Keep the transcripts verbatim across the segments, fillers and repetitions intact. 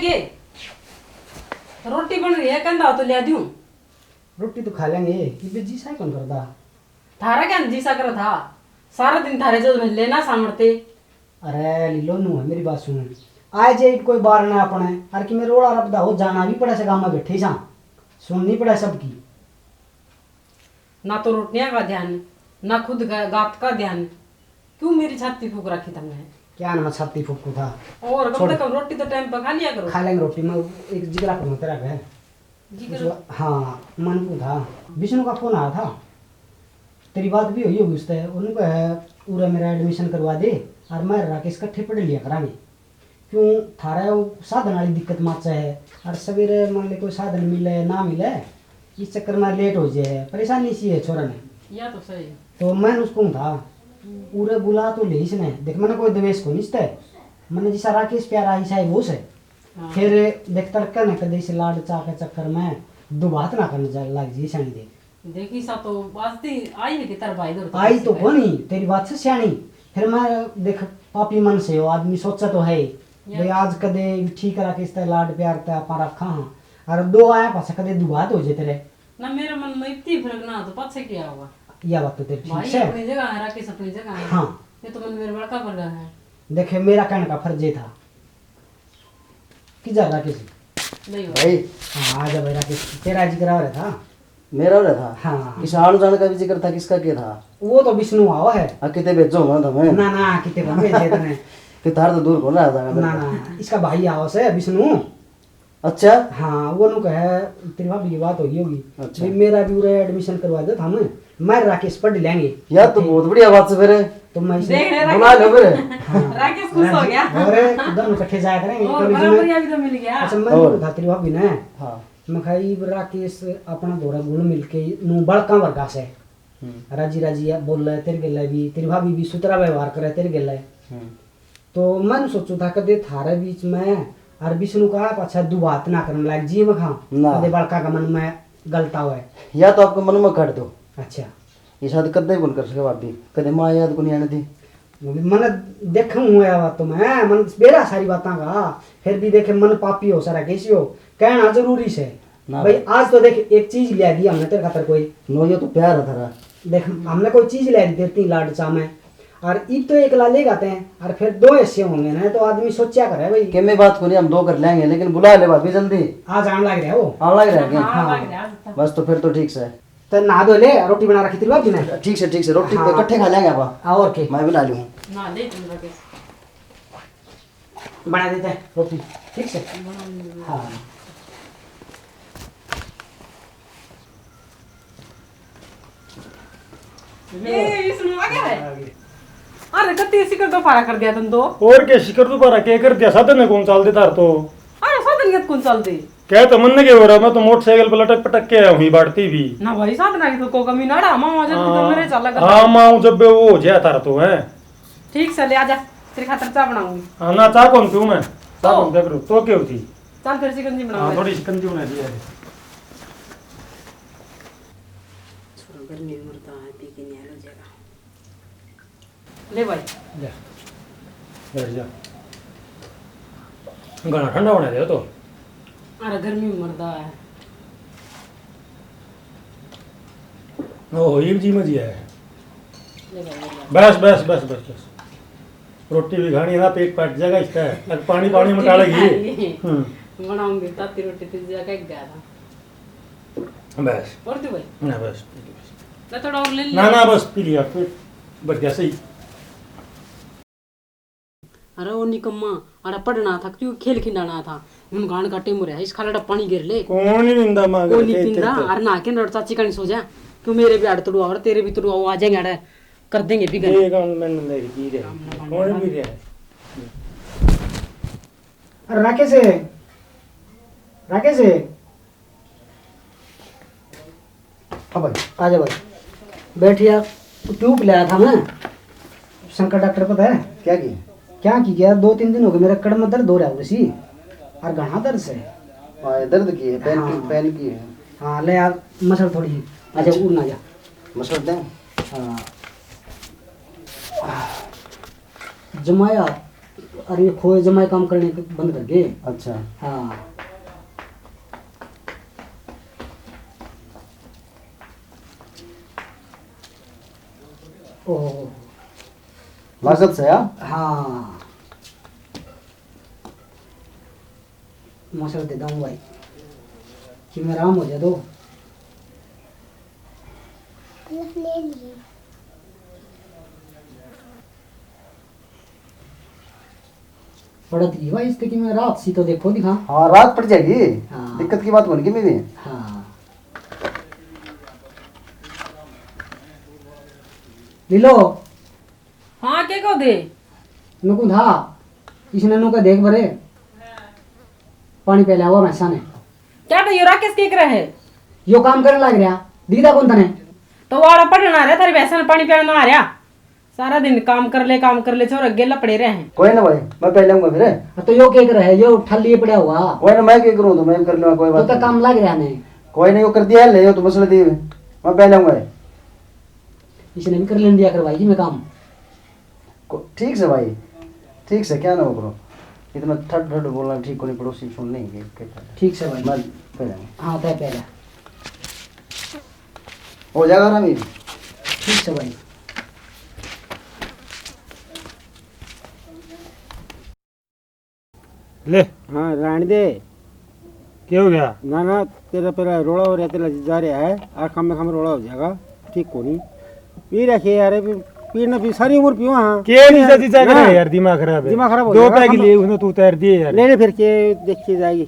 ए, रोटी बन रही है, कहंदा हो तो ले दूं। रोटी तो खा लेंगे, इबे जी सा ही कौन करदा? थारा क्या जी सा कर था? सारा दिन थारे जो लेना सामरते। अरे लीलो, नू है मेरी बात सुन। आए जे कोई बार ना अपने, अर कि मेरे ओड़ा रपदा हो, जाना भी पड़े से गामा बैठे सा। सुननी पड़े सबकी। ना तो रोटियां का ध्यान, ना खुद गा-, गात का ध्यान। क्यों मेरी छाती फूक रखी तुमने? क्या ना मैं छाती फूकू था? और कम छोड़। से कम रोटी तो टाइम पे खा लिया करो। खा लेंगे रोटी, मैं एक जिगरा करूँ तेरा घर। जिगरा? हाँ, मन को था। विष्णु का फोन आया था, तेरी बात भी हुई होगी उससे। उन्होंने कहा, "पूरा मेरा एडमिशन करवा दे और मैं राकेश इकट्ठे पढ़ लिया करांगे।" क्यों, थारा वो साधन वाली दिक्कत माचा है, और सवेरे मान ले कोई साधन मिले ना मिले, इस चक्कर में लेट हो जाए, परेशानी सी है छोरा ने। या तो सही है। तो मैं उसको था, हम्म। पूरे बुला तो ले इसने, देख मैंने कोई द्वेष को नहीं इसते, मैंने जिसा राकेश प्यारा ऐसा है वो से। हाँ। फिर देख तड़के ने कदे इस लाड चाह के चक्कर में दो बात ना करने जा लग जी सही देख। देखी सा तो बाजती आई है कि तेरा भाई दौड़ आई तो कोनी, तेरी बात से स्याणी। फिर मैं देख, पापी मन से हो आदमी, सोचा तो है ही। या भाई आज कदे ठीक रख, इस तरह लाड प्यार ते आपा रखा हाँ। और दो आया पाछा कदे दुआ तो हो जे तेरे। ना मेरे मन में इतनी फर्क ना हो तो पाछे क्या होगा? या बात तो तेरी ठीक भाई से। अपनी जगह है, राकेश अपनी जगह है। हाँ। ये तो मन मेरे बड़का वर्गा है। देखे, मेरा कहने का फर्ज ये था। किधर राकेश? नहीं हो। भाई। हाँ, आ जा भाई राकेश, तेरा जिक्र हो रहा था। मेरा हो रहा था? हाँ। किसान जान का भी जिक्र था, किसका क्या था? वो तो विष्णु आओ है। आ, किते भेजो होगा तुम्हें? ना, ना, किते कौन भेजे तने? कि थार तो दूर कौन रहा था? ना, ना, इसका भाई आओ से विष्णु। अच्छा। हाँ, वो नु कहे, तेरी भाभी की बात होगी होगी। अच्छा। ये मेरा भी उरे एडमिशन करवा दो था मैं। मैं राकेश पढ़ लेंगे। यार, तो बहुत बढ़िया बात से फिर। तो मैं इसे देख रहे बुला लो फिर। हाँ। राकेश खुश हो गया। और दोनों इकट्ठे जाया करेंगे, और कभी बराबर तुम्हें भी तो मिल गया। अच्छा, मैं और? बोलूँ था तेरी भाभी ने। हाँ। मैं कहा, "इब राकेश अपना धोरा घुल मिल के नू बालका वर्गा से। हम्म। राजी राजी है, बोले तेरे गेले भी, तेरी भाभी भी सुतरा व्यवहार करे तेरे गेले।" हम्म। तो मैं सोचू था कदे थारे बीच में और विष्णु का पाछा दो बात ना करने लायक जी में खां, ना। कदे बालका का मन में गलता होए। या तो आपके मन में काट दो। अच्छा। ये शायद कदे कौन कर सके भाभी, कदे माँ याद को नहीं आने दी। वो भी मन देखूं हूँ या बात तो मैं, मन बेरा सारी बातां का, फिर भी देखे मन पापी हो सारा कैसी हो, कहना जरूरी से। ना भाई, भाई। आज तो देख, एक चीज ले दी हमने तेरे खातर कोई। नो, ये तो प्यार है थारा। देख, हमने कोई चीज ले दी तेरे तीन लाड चा में, और ईब तो एक ला लेगा तै, और फिर दो हिस्से होंगे ना, तो आदमी सोचा करे भाई। के मैं बात को नहीं, हम दो कर लेंगे, लेकिन बुला ले भाभी जल्दी। आज आने लग रहा है वो। आने लग रहा है क्या? हाँ, हाँ। लग रहा है आज तो। बस तो फिर तो ठीक से। तो नहा धो ले, रोटी बना रखी तेरी भाभी ने। ठीक से, ठीक से, रोटी हाँ। इकट्ठे खा लेंगे आप। हाँ, और के? मैं भी नहा लूँ। नहा ले तुम लोग। बना देते हैं रोटी, ठीक से? बना लेंगे। हाँ। ये विष्णु आ गया है? आ गया। अरे, कत्ती शिकर दोबारा कर दिया तुम तो। और के शिकर दोबारा के कर दिया? साधन ने कौन चाल दे तार तो? अरे, साधन के कौन चाल दे? कह तो मन के हो रहा, मैं तो मोटरसाइकिल पर लटक पटक के आया हूँ, बाढ़ती भी। ना भाई, साधना की तो कोई कमी ना रहा, मामा जब तो हाँ, मेरे चाला कर। हाँ, माँ, जब वो हो जाए तार तो है। ठीक से ले आजा, तेरे खातर चाय बनाऊंगी। हाँ, ना, चाय कौन पीऊँ मैं? चाय तो? कौन पीऊँ? तो क्यों थी? चल, फिर शिकंजी हाँ, बनाऊंगी। थोड़ी शिकंजी बना दी यार। छोरा गर्मी में मरता है, पी के निहाल हो जाएगा। ले भाई। ले, बैठ जा। घना ठंडा होने दे तो। अरे, गर्मी में मरदा है। ओहो, ये जी मजी है। ले भाई, ले भाई। बस, बस, बस, बस, बस। रोटी भी खानी है ना, पेट पट जाएगा इसका। अब पानी, पानी में रोटी भी डालेगी। खानी। हम्म। बनाऊंगी ताती रोटी, तुझे क्या कह रहा। बस। और तू भाई? ना, बस, पी ली, बस। मैं थोड़ा और ले ना, लूँ। ना, बस, पी लिया, पेट भर गया सही। अरे ओ निकम्मा, अरे पढ़ना था, क्यों खेल खिंडाना था? उन गान का टेम रहा, इस खालड़ा पानी गिर ले। कौन नहीं पींदा मां कोई घर नहीं के पींदा, इतने तो। अरे ना के नड़ चाची का नहीं सो जा, क्यों मेरे भी आड़ तड़ुआ और तेरे भी तड़ुआ, वो आ जाएंगे अरे, कर देंगे बिगन। ये काम मैंने नहीं की रे। काम ना कौन बनाना। पी रहा है? अरे राकेश, राकेश। हाँ भाई। आ जा भाई, बैठ यार। ट्यूब लाया था मैं, शंकर डॉक्टर पता है? क्या की? क्या की गया, दो तीन दिन हो गए, मेरे कड़ में दर्द हो रहा है वैसी, और घना दर्द से। हाँ, ये दर्द की है, पैन की, हाँ। पैन की है। हाँ, ले यार, मसल थोड़ी। आजा, अच्छा। उड़ ना जा। मसल दें? हाँ। जमाया। अरे, ये खोए जमाए काम करने के बंद कर गए। अच्छा। हाँ। ओह। लागत से, हाँ? हाँ। मसल दे दूँ भाई, कि मैं आराम हो जा दो। ले लिए। पड़त की भाई, इसके कि मैं रात सी तो देखो दिखा। हाँ, रात पड़ जाएगी। हाँ। दिक्कत की बात बन गई मेरी। हाँ। लीलो। हाँ, के को दे? नुकु था, इसने नुका देख बरे। पानी पहले आवा भैंसा ने। क्या तो यो राकेश के कर है? यो काम करने लग रहा, दीदा कौन तने? तो वो आड़ा पढ़ना आ रहा, थारी भैंसा ने पानी पियाना आ रहा। सारा दिन काम कर ले, काम कर ले, छोरा गेला पड़े रहे हैं। कोई ना भाई, मैं पहले आऊंगा फिर। हाँ, तो यो के कर है? यो ठल्ली पड़ा हुआ। कोई ना, मैं के करूँ तो मैं कर लूँगा, कोई तो बात तो नहीं। काम लग रहा नहीं। कोई नहीं, वो कर दिया है, ले यो तो मसले दिए, मैं पहले आऊंगा। इसने भी कर लेने दिया कर भाई जी मैं काम। को-, ठीक से भाई, ठीक से, क्या ना वो करो, इतना ठड ठड बोलना ठीक कोनी, पड़ोसी सुन लेंगे। ठीक से भाई। मैं पहले आऊँ। हाँ, तय पहले। हो जाएगा ना मेरी। ठीक से भाई। ले। हाँ, रहने दे। क्या हो गया? ना, ना, तेरा पहला रोला हो रहा, तेरा जा रहा है, आ काम में काम रोला हो जाएगा, ठीक कोनी। पी रखे यार, पी-, पीना भी सारी उम्र पीवा, हाँ। के नहीं चाची, चाची ना। करे यार, दिमाग खराब है। दिमाग खराब हो दो जाएगा, पैग हम लिए उसने तू तैर दिए यार। ले ले फिर के देखी जाएगी।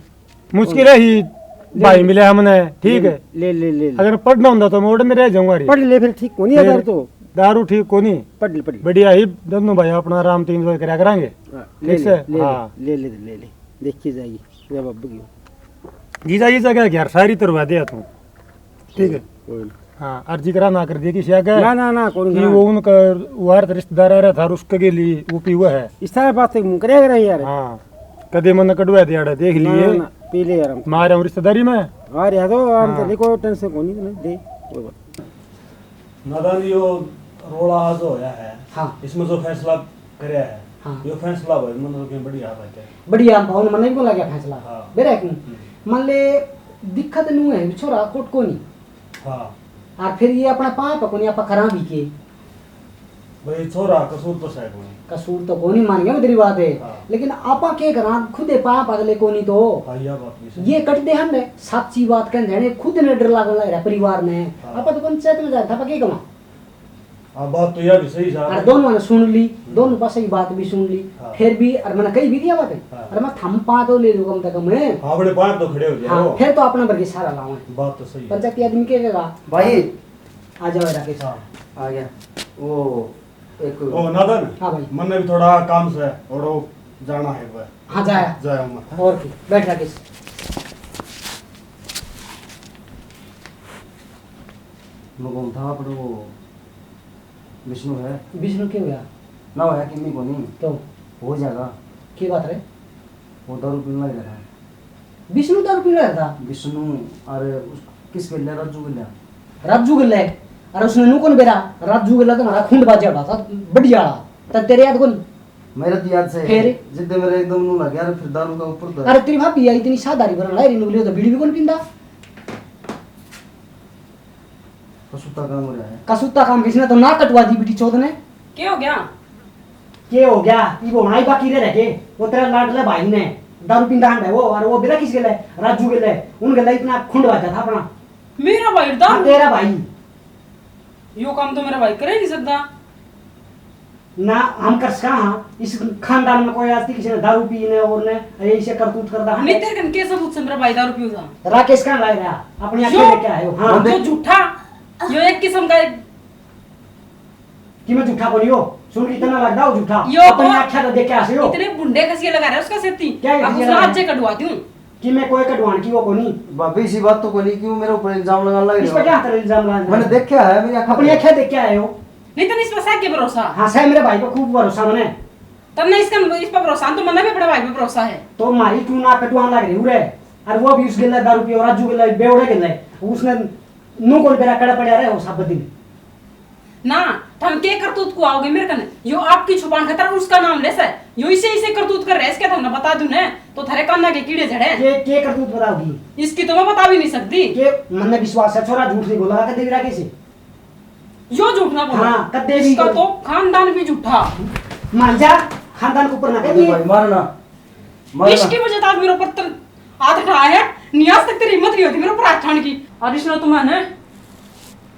मुश्किल है ही, ले भाई ले। मिले हमने, ठीक ले है। ले, ले, ले, ले। अगर पढ़ना होता तो मैं ओड़ में रह जाऊंगा रे। पढ़ ले फिर, ठीक कोनी फिर यार तो। दारू ठीक कोनी। पढ़ ले, पढ़ ले। बढ़िया ही, दोनों भाई अपना आराम से enjoy करा करांगे। हाँ, ले ठीक ले, से? ले ले, हाँ। ले ले, ले ले। देखी जाएगी, जब अब की। जीजा, जीजा क्या यार, शायरी तरवा दे तू। ठीक है। कोई ना। हाँ, अर्जी करा ना कर दिए किसी आगे। ना, ना, ना, कौन कि ना? वो उनका वार रिश्तेदार आ रहा था, उसके के लिए वो पीवा है। इस तरह बात मुंह करे करे यार। हाँ, कदे मन कटवा दे आड़ा, देख ना, लिए। ना, ना, पी ले यार हम। मारे हम रिश्तेदारी में। आ रहा तो हम हाँ। तो देखो, टेंशन कोनी ना, दे, कोई बात। नादान, यो रोला जो होया है, हाँ। इसमें जो फैसला करया है, हाँ। यो फैसला भाई, मतलब कि बढ़िया बात है। बढ़िया, भाव ने मने को लगे फैसला। हाँ। बेरा क्यों? हम्म। मान ले, दिक्कत नू है, छोरा कोट को नहीं। हाँ। और फिर ये अपना पाप है, कोनी आपा करा भी के। भाई, छोरा कसूर तो सै कोनी। कसूर तो कोनी, मान गया, तेरी बात है। हाँ। लेकिन आपा के करा, खुदे पाप अगले कोनी तो। हाँ, यह बात भी सही। ये कट दे हम, साची बात कह देने, खुद ने डर लागण लग रहा परिवार ने। हाँ। आपा तो पंचायत में जाए था, आपा के कमा? हाँ, बात तो यह भी सही साहब। और दोनों ने सुन ली, हम्म। दोनों पासे की बात भी सुन ली। हाँ। फिर भी, और मैंने कही भी दिया बात है। हाँ। और मैं थम पाँच तो ले लो कम से कम है। हाँ, अपने पाँच तो खड़े हो जाओ। हाँ, फिर तो अपना भर के सारा लाओ। बात तो सही है। पंचायती आदमी के कहेगा? भाई। आ जाओ राकेश। हाँ। आ गया। वो एक ओ, नादन। हाँ भाई। मन्ने भी थोड़ा काम से और वो जाना है भाई। हाँ, जाया। जाया मैं। और की, बैठ राकेश। मैं कहूँ था, पर वो विष्णु है। विष्णु क्यों गया? ना होया, किन्नी को नहीं। तो? हो जाएगा। की बात रे? वो दारू पीने लग रहा है। विष्णु दारू पीने लग रहा? विष्णु, अरे, उस, किस गल्ला, राजू गल्ला। राजू गल्ला? अरे, उसने नू कौन बेरा? राजू गल्ला तो हमारा खुंड बाजा था, बढ़िया वाला। तब तेरे याद कौन? मेरे तो याद से फिर? जिद्दे मेरे एकदम नू लग गया, फिर दारू का ऊपर तो। अरे, तेरी भाभी है इतनी साधारी बरन लाई, रिनु लियो तो बीड़ी भी कौन पींदा। कसूता काम हो रहा है। कसूता काम किसने तो ना कटवा दी बेटी चौथ ने। के हो गया? के हो गया? ये वो भाई बाकी रह रखे, वो तेरा लाडला भाई ने दारू पींदा आंदा है वो, और वो बेरा किस गल्ला है? राजू गल्ला है, उन गल्ला इतना खुंड बाजा था अपना। मेरा भाई हाँ, दारू? तेरा भाई। यो काम तो मेरा भाई करे नहीं सकता। ना, हम कर सका हाँ। इस खानदान में कोई आज तक किसी ने दारू पी ने और ने, अरे, इसे करतूत करता है। नहीं, तेरे कन के सबूत से मेरा भाई दारू पीऊगा? राकेश कहाँ लाए रहा? अपनी आंखें यो देख के आए हो? हाँ। जो झूठा, यो एक किस्म का एक कि मैं झूठा बोलियो? सुन, इतना लगदा हो झूठा। यो अपनी तो आंखें तो देख के आसे हो। इतने बुंडे कसिए लगा रहे उसका सेती। क्या अब कसिए उसने लगा आज रहे? से कटवा दूं। कि मैं कोई कटवान की वो कोनी। भाभी, इसी बात तो कोनी, क्यों मेरे ऊपर इल्जाम लगाने लग रहे हो? इस पर क्या हाथ इल्जाम लगाने? मैंने देखा है, मेरी आंखें अपनी आंखें देख के आए हो। नहीं तो इस पर साहब के भरोसा। हाँ, साहब, मेरे भाई पर खूब भरोसा मने। तब नहीं इसका, इस पर भरोसा, तो मना भी अपने भाई पर भरोसा है। तो मारी क्यों ना कटवान लग रही हूँ रे? और वो भी उस गल्ला दारू पियो, राजू गल्ला, बेवड़े गल्ला है। उसने नू कौन बेरा कड़ा पड़ा रहे हो सब दिन। ना, थम के करतूत को आओगे मेरे कने? यो आपकी छुपान खातर उसका नाम ले से। यो इसे, इसे करतूत कर रहे, इसके थमने बता दूं ना, तो थारे काना के कीड़े झड़े। के के करतूत बताओगी? इसकी तो मैं बता भी नहीं सकती। के मन्ने विश्वास है, छोरा झूठ नहीं बोला कदे भी राखे से। यो झूठ ना बोला। हाँ, कदे भी इसका बोला। तो खानदान भी झूठा। मान जा, खानदान के ऊपर ना अरे करिए। भाई, मारना, मारना। इसकी वजह से आज मेरे ऊपर तन हाथ उठाया है। नहीं, आज तक तेरी हिम्मत नहीं होती मेरे ऊपर हाथ उठाने की। और इसने तुम्हें ना